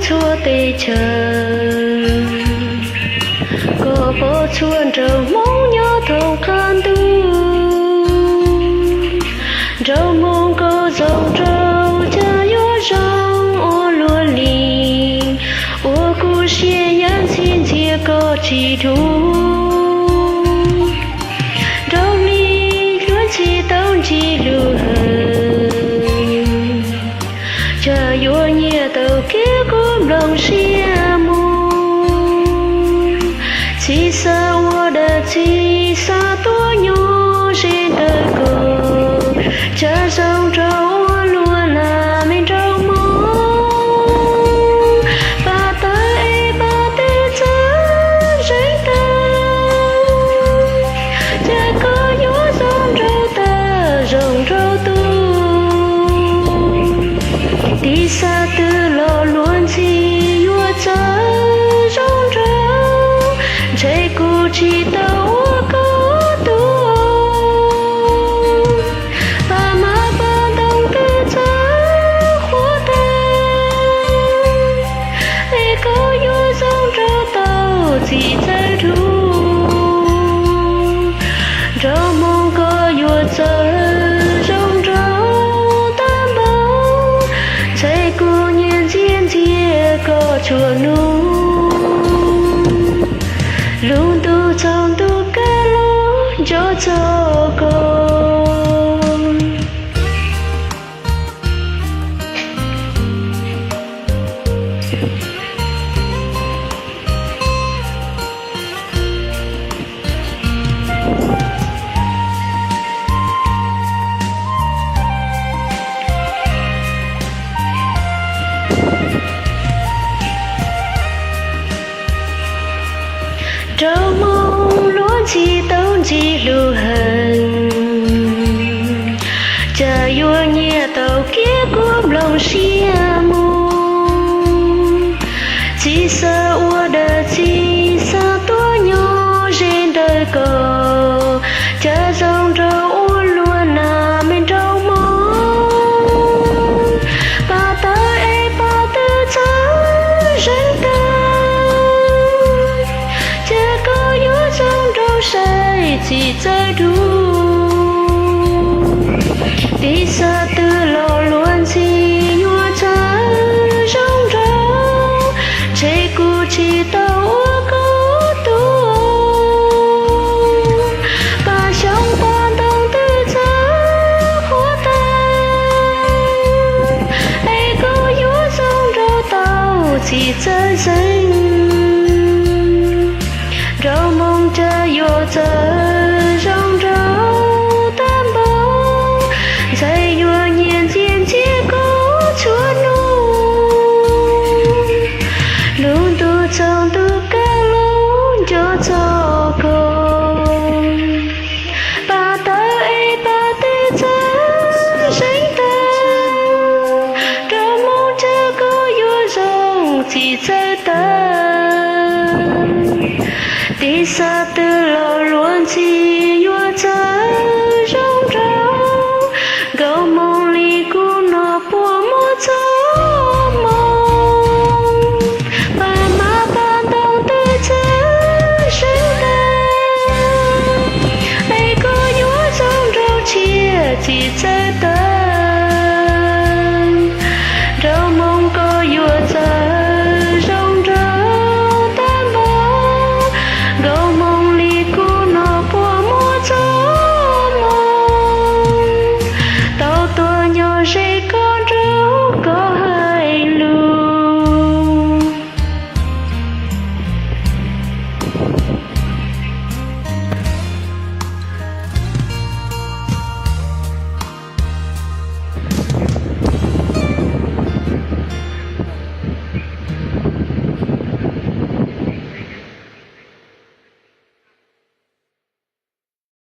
txhua teb chaws, koj pom txhua nraug Hmoob nyob thoob qab ntuj. Nraug Hmoob koj zoo nraug cas yuav zoo ua luaj li, uas kuv siab yeej ntxhiab ntxias koj tsis dhau. Nraug li luag ntxhi tau ntsis lug hawm, cas yuav nyiam tau kev kuv nplooj siab mus. Txiv xav ua dab tsi, xav tuaj nyob ze ntawm koj, cas zoo nraug ua luaj na me nraug Hmoob. Pab tawv es pab twb txawj zeev tawv, cas koj yuav zoo nraug tawv zoo nraug tu. Tiv xav twg los luag ntxhi yuav txawj zoo nraug, ntshe kuv tsis tau ua koj tug. Pab mab pab ntoo twb txawj qhuav tag, es koj yuav zoo nraug tau txiv txawj dhau. Nraug Hmoob koj yuav txawj zoo nraug tag npaum, ntshe kuv nyiam ntxias ntxias koj txhua hnub. Lub ntuj txog ntuj kaj lug nco txog koj. Nraug Hmoob luag ntxhi tau ntsis lug hawm, cas yuav nyiam tau kev kuv nplooj siab mus. Txiv xav ua dab tsi, xav tuaj nyob ze ntawm koj, cas zoo nraug ua luaj na me nraug Hmoob. Pab tawv es pab twb txawj zeev tawv, cas koj yuav zoo nraug saib txiv txawj dhau. Tiv xav twg los luag ntxhi yuav txawj zoo nraug, ntshe kuv tsis tau ua koj tug. Pab xyoob pab ntoo twb txawj qhuav tag, es koj yuav zoo nraug tau txiv txawj zeev. Nraug Hmoob cas yuav txawj zoo nraug tag npaum, ntshe yuav nyiam ntxias ntxias koj txhua hnub. Lub ntuj txog ntuj kaj lug nco txog koj. Pab tawv es pab twb txawj zeev tawv, nraug Hmoob cas koj yuav zoo txiv txawj tawv. Tiv xav twg los luag ntxhi